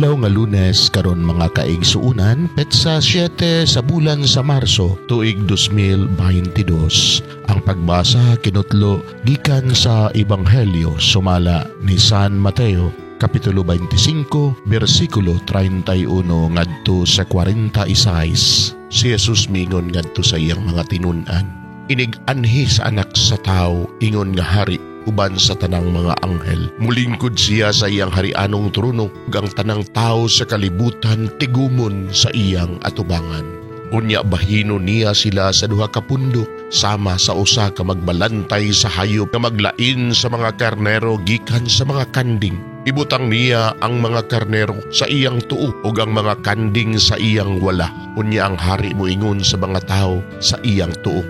Adlaw nga Lunes karon, mga kaigsuunan, petsa 7 sa bulan sa Marso, tuig 2022. Ang pagbasa kinutlo gikan sa Ebanghelyo sumala ni San Mateo, Kapitulo 25, bersikulo 31 ngadto sa 46. Si Jesus miingon ngadto sa iyang mga tinun-an, "Inig-anhi sa Anak sa Tao ingon nga hari uban sa tanang mga anghel. Mulingkod siya sa iyang harianong trono ug ang tanang tao sa kalibutan tigumon sa iyang atubangan. Unya bahino niya sila sa duha ka pundok sama sa usa ka magbalantay sa hayop nga maglain sa mga karnero gikan sa mga kanding. Ibutang niya ang mga karnero sa iyang tuo ug ang mga kanding sa iyang wala. Unya ang hari moingon sa mga tao sa iyang tuo,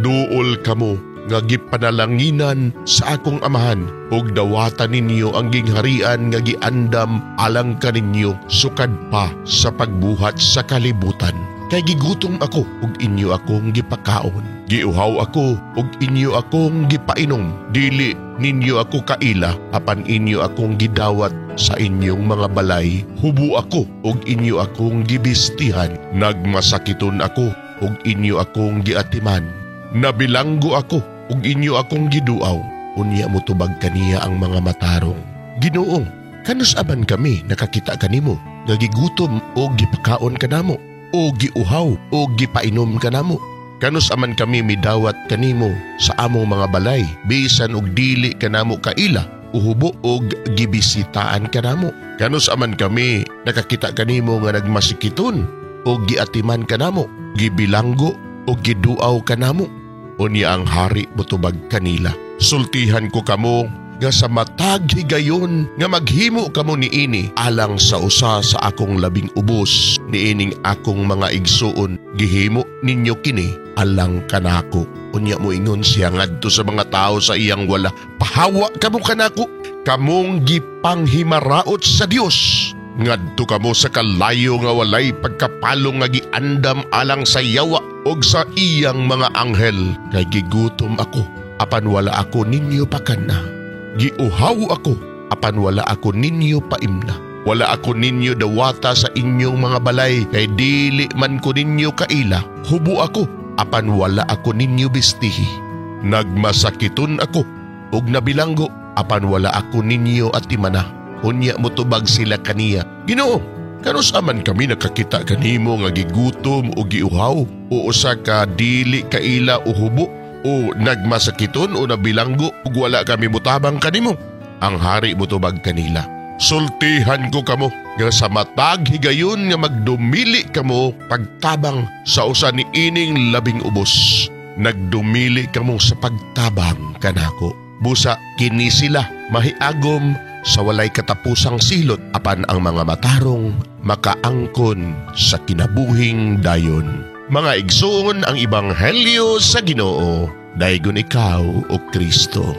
'Duol kamo nga gipanalanginan sa akong Amahan ug dawata ninyo ang gingharian nga giandam alang kaninyo sukad pa sa pagbuhat sa kalibutan. Kay gigutom ako ug inyo akong gipakaon. Giuhaw ako ug inyo akong gipainom. Dili ninyo ako kaila apan inyo akong gidawat sa inyong mga balay. Hubo ako ug inyo akong gibistihan. Nagmasakiton ako ug inyo akong giatiman. Nabilanggo ako ug inyo akong giduaw.' Unya motubag kaniya ang mga matarong, 'Ginoo, kanus-a man kami nakakita kanimo nga gigutom o gipakaon kanamo o giuhaw o gipainom kanamo? Kanus-a man kami midawat kanimo sa among mga balay bisan og dili kanamo kaila o hubo og gibisitaan kanamo? Kanus-a man kami nakakita kanimo nga nagmasikiton o giatiman kanamo, gibilanggo o giduaw kanamo?' Unya ang hari motubag kanila, 'Sultihan ko kamo nga sa matag higayon nga maghimo kamo niini alang sa usa sa akong labing ubos niining akong mga igsuon, gihimo ninyo kini alang kanako.' Unya moingon siya ngadto sa mga tao sa iyang wala, 'Pahawa kamo kanako, kamong gipanghimaraot sa Dios. Ngadto kamo sa kalayo nga walay pagkapalong nga giandam alang sa yawa ug sa iyang mga anghel. Kay gigutom ako apan wala ako ninyo pakana. Giuhaw ako apan wala ako ninyo paimna. Wala ako ninyo dawata sa inyong mga balay kay dili man ko ninyo kaila. Hubo ako apan wala ako ninyo bistihi. Nagmasakiton ako ug nabilanggo apan wala ako ninyo atimana.' Unya motubag sila kaniya, 'Ginoo, kanus-a man kami nakakita kanimo nga gigutom o giuhaw o usa ka dili kaila o hubo o nagmasakiton o nabilanggo ug wala kami motabang kanimo?' Ang hari motubag kanila, 'Sultihan ko kamo nga sa matag higayon nga magdumili kamo pagtabang sa usa niining labing ubos, nagdumili kamo sa pagtabang kanako.' Busa kini sila mahiagom sa walay katapusang silot apan ang mga matarong makaangkon sa kinabuhing dayon.' Mga igsoon, ang Ebanghelyo sa Ginoo. Daygon ikaw, O Kristo.